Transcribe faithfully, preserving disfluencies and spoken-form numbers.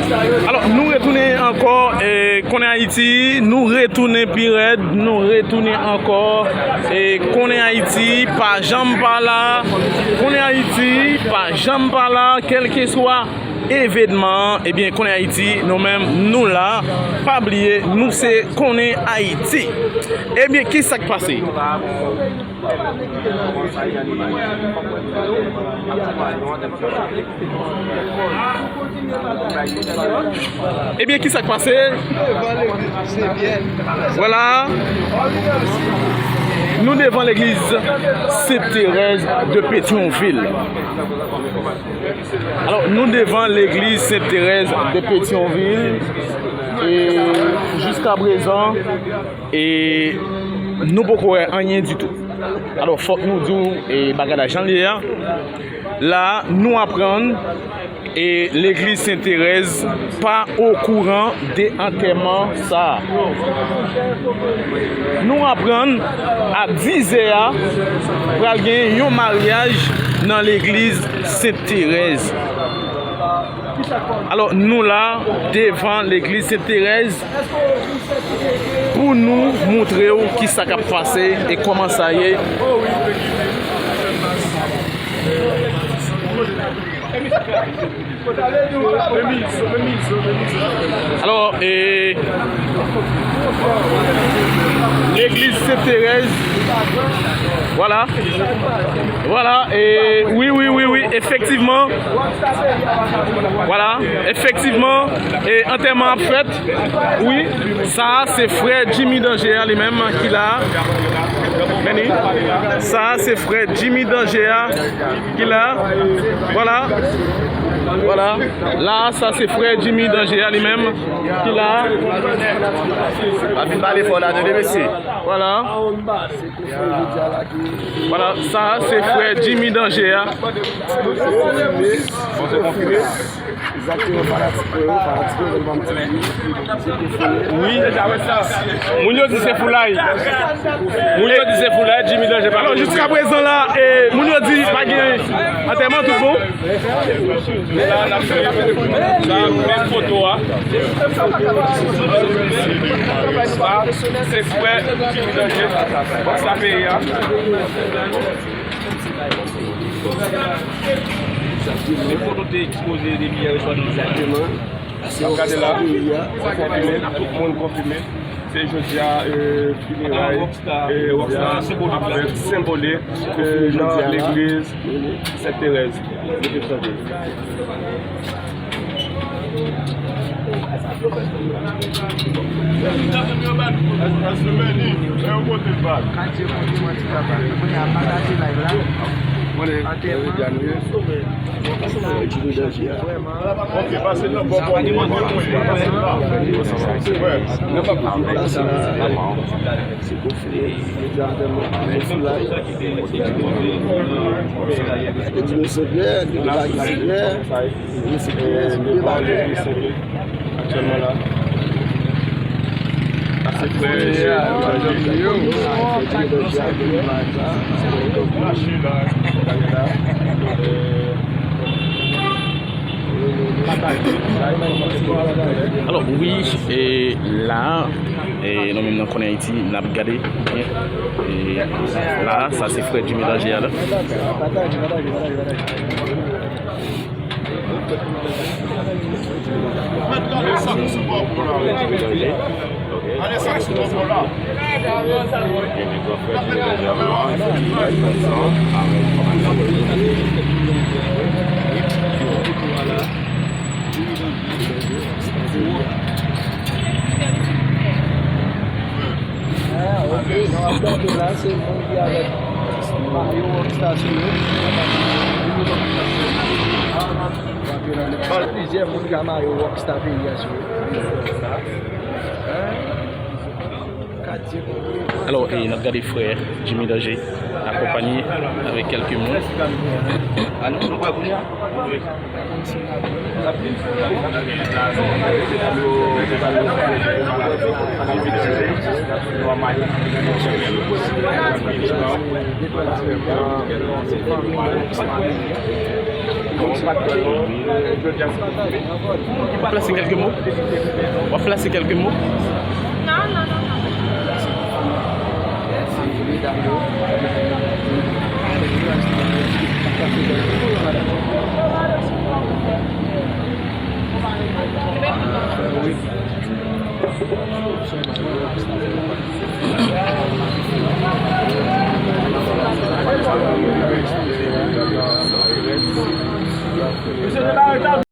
Alò, nou retounen ankò, e, Konnen Ayiti, nou retounen pi rèd, nou retounen ankò, e, Konnen Ayiti, pa janm pa la, Konnen Ayiti, pa janm pa la, kèlkeswa evenman, ebyen, Konnen Ayiti, nou menm, nou la, pa bliye, nou se Konnen Ayiti. Ebyen, ki sa k pase? Ebyen, ki sa k pase? Vwala. Nou devan legliz Sent Terèz de Petyonvil. Alò, nou devan legliz Sent Terèz de Petyonvil. E jiskaprezan, e nou poko wè anyen ditou. Alò, fòk nou di w, e, bagay la jan l ye a. La, nou aprann, e, legliz Sent Terèz pa okouran de antèman sa a. Nou aprann a dizè a, pral gen yon maryaj nan legliz Sent Terèz. Alò, nou la devan legliz Sent Terèz pou nou montre w ki sa k ap pase e kòman sa ye. Alò, e, legliz Sent Terèz, vwala. Vwala, e, wi, wi, wi, wi, efektivman. Vwala, efektivman, e, antèman ap fèt. Wi, sa a se frè Jimmy Danger a li menm ki la. Men li, sa a se frè Jimmy Danger a ki la. Vwala. Vwala. La a, sa se frè Jimmy Danger a li menm ki la. Pa fin pale fò la, tande, mesye. Vwala. Vwala, sa a se frè Jimmy Danger a. Wi. Moun yo di se foulay. Moun yo di se foulay, Jimmy Danger pa. Alò, jiskaprezan la, e, moun yo di pa gen antèman, tout bon. La, n ap fè sa, menm foto a. Sa, se frè Jimmy Danger, bòs la peyi a. Tout moun konfime. Se jodi a, e, fineray, e, Rockstar, senbolik, e, nan legliz Sent Terèz. Aktyèlman la, se frè Jimmy Danger. Alò, wi, e la, e nou menm nan Konnen Ayiti, n ap gade byen. E la, sa se frè Jimmy Danger a la. Ah, ok. Jan w ap gade la, se moun ki avèk mayo Rockstar sou yo. Plizyè moun ki a mayo Rockstar peyi a sou yo. Alò, e n ap gade frè Jimmy Danger akonpanye avèk kèlke moun. W ap plase kèlke mo? W ap plase kèlke mo?